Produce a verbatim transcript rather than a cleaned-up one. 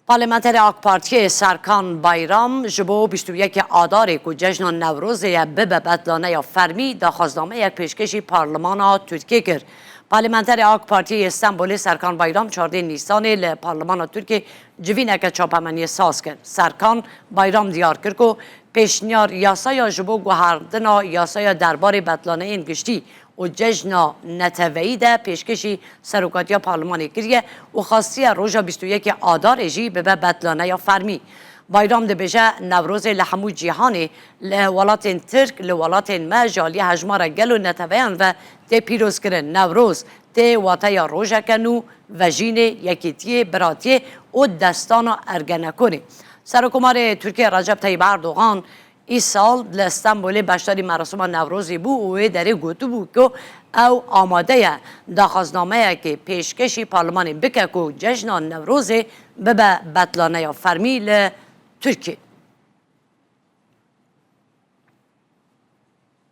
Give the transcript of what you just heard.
Parlamenterê AK Partiyê Serkan Bayram ji bo bîst û yekê Adarê ku cejna Newrozê ye bibe betlaneya fermî, daxwaznameyek pêşkêşî Parlemana Tirkiyê kir. Parlamenterê AK Partiyê yê Stenbolê Serkan Bayram çardê Nîsanê li Parlemana Tirkiyê civîneke çapemeniyê saz kir. Serkan Bayram diyar kir ku pêşniyar yasaya ji bo guhertina yasaya derbarê betlaneyên giştî û cejna neteweyî de pêşkêşî serokatiya parlemanê kiriye û xastiye roja bîst û yekê Adarê jî bibe betlaneya fermî. Bayram dibêje, Newrozê li hemû cîhanê, li welatên Tirk, li welatên me ji aliyê hejmara gel û neteweyan ve tê pîrozkirin. Newroz tê wateya rojeke nû, vejînê, yekîtiyê, biratiyê û destana Ergenekonê. Serokkomarê Tirkiyê Recep Tayyip Erdogan Îsal li Stenbolê beşdarî merasima Newrozê bû û wê derê gotibû ku ew amade ye daxwaznameyekê pêşkêşî parlemanê bike ku cejna Newrozê bibe betlaneya fermî li Tirkiyê.